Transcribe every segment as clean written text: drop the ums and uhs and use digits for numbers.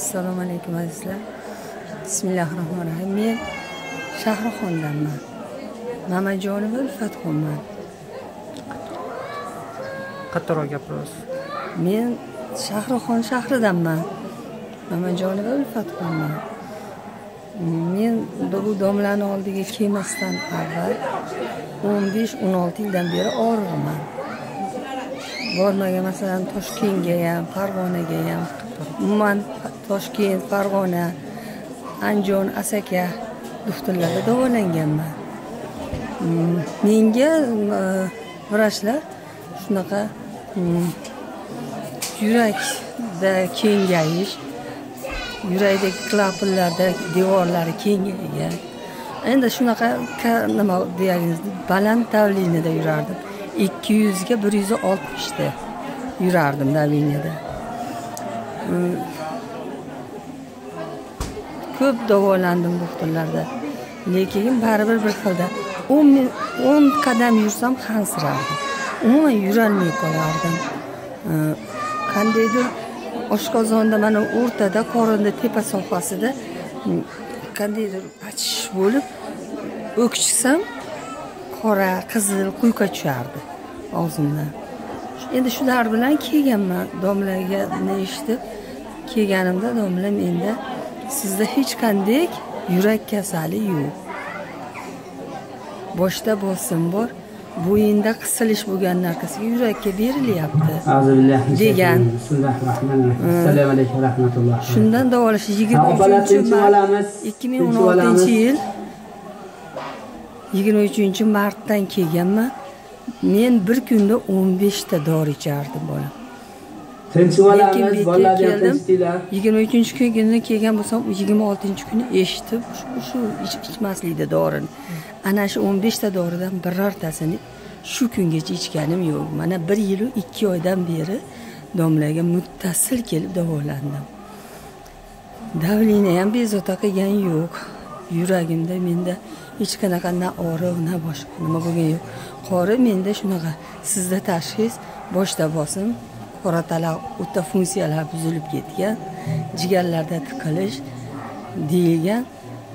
Assalomu alaykum azizlar. Bismillahirrohmanirrohim. Men Shahrixondanman. Mamajonova Ulfatxonman. Qattiqroq gapirasiz. Men Shahrixon shahridanman. Mamajonova Ulfatxonman. Men bu domlani oldiga kelmasdan avval 15-16 yildan beri og'rig'iman. Bormagan, masalan, Toshkentga ham, Farg'onaga ham, umuman Toshkent, Farg'ona, Andijon, Asaka doktorlarda davolanganman. Menga vrachlar shunaqa yurakda kengayish, yurakdagi klapanlarda devorlari kengaygan. Endi shunaqa nima diagnoz, baland davleniyada yurardim. 200 ga 160 da yurardim davleniyada. Ko'p davolandim doktorlarda. Lekin baribir bir xilda 10 qadam yursam hansirardim. Umuman yurolmay qolardim. Qandaydir oshqozonda, mana o'rtada, qorinda, tepa sohasida qandaydir achish bo'lib, o'kchisam qora, qizil quyqa tushardi og'zimdan. Endi shular bilan kelganman domlaga, eshitib kelganimda domla menda sizda hech qanday yurak kasali yo'q. Boshda bosim bor, bo'yinda qisilish bo'lgan narkasiga yurakka berilyapti degan. Bismillahirrohmanirrohim. Assalomu alaykum va rahmatulloh. Shundan davolash 23 mart 2016 yil 23 martdan kelganman. Men bir kunda 15 ta dori ichardim bolam. Tinchib olamiz, bolalar tinchdilar. 23-kuni kelgan bo'lsam, 26-kuni eshitib, shu ichmaslikda dorini. Ana shu 15 ta doridan birortasini shu kungacha ichganim yo'q. Mana 1 yil 2 oydan beri domlaga muttasil kelib davolandim. Davleniya ham bezovta qilgani yo'q. Yuragimda menda hech qanaqa na og'riq, na boshqa nima bo'lgan yo'q. Qori menda shunaqa, sizda tashxis boshda bosim, qora tala o'ta funksiyalar buzilib ketgan, jigarlarda tiqilish deyilgan.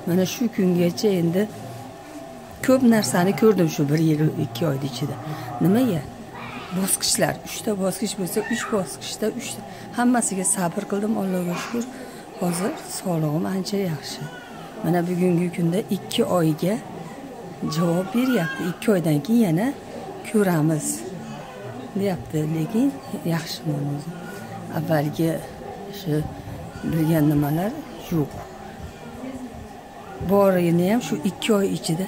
Mana shu kungacha endi ko'p narsani ko'rdim shu 1 yil 2 oy ichida. Nimaga? Bosqichlar, 3 ta bosqich bo'lsa, 3 bosqichda 3 hammasiga sabr qildim, Allohga shukr. Hozir sog'lig'im ancha yaxshi. Mana bugungi kunda 2 oyga javob beryapti. 2 oydan keyin yana ko'ramiz deyapti, lekin yaxshiman o'zim. Avvalgi shu bilgan nimalar yo'q. Borini ham shu 2 oy ichida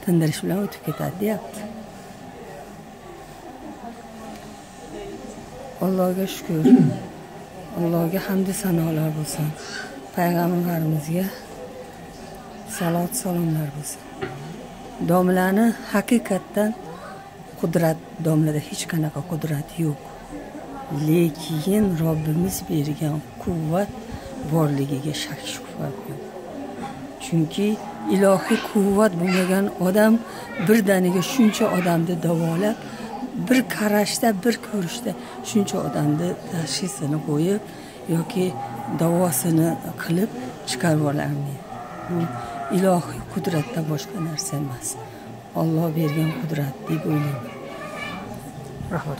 tindirish bilan o'tib ketadi deyapti. Allohga shukr. Allohga hamd sanolar bo'lsin. Payg'ambarimizga salot salomlar bo'lsin. Domlani haqiqatdan qudrat, domlada hech qanaqa qudrat yo'q. Lekin Robbimiz bergan quvvat borligiga shak shubha yo'q. Chunki ilohiy quvvat bo'lmagan odam birdaniga shuncha odamni davolab, bir qarashda, bir ko'rishda shuncha odamni tashxisini qo'yib yoki davosini qilib chiqarib ololmaydi. Bu ilohiy qudratdan boshqa narsa emas. Alloh bergan qudrat deb o'ylayman. Rahmat.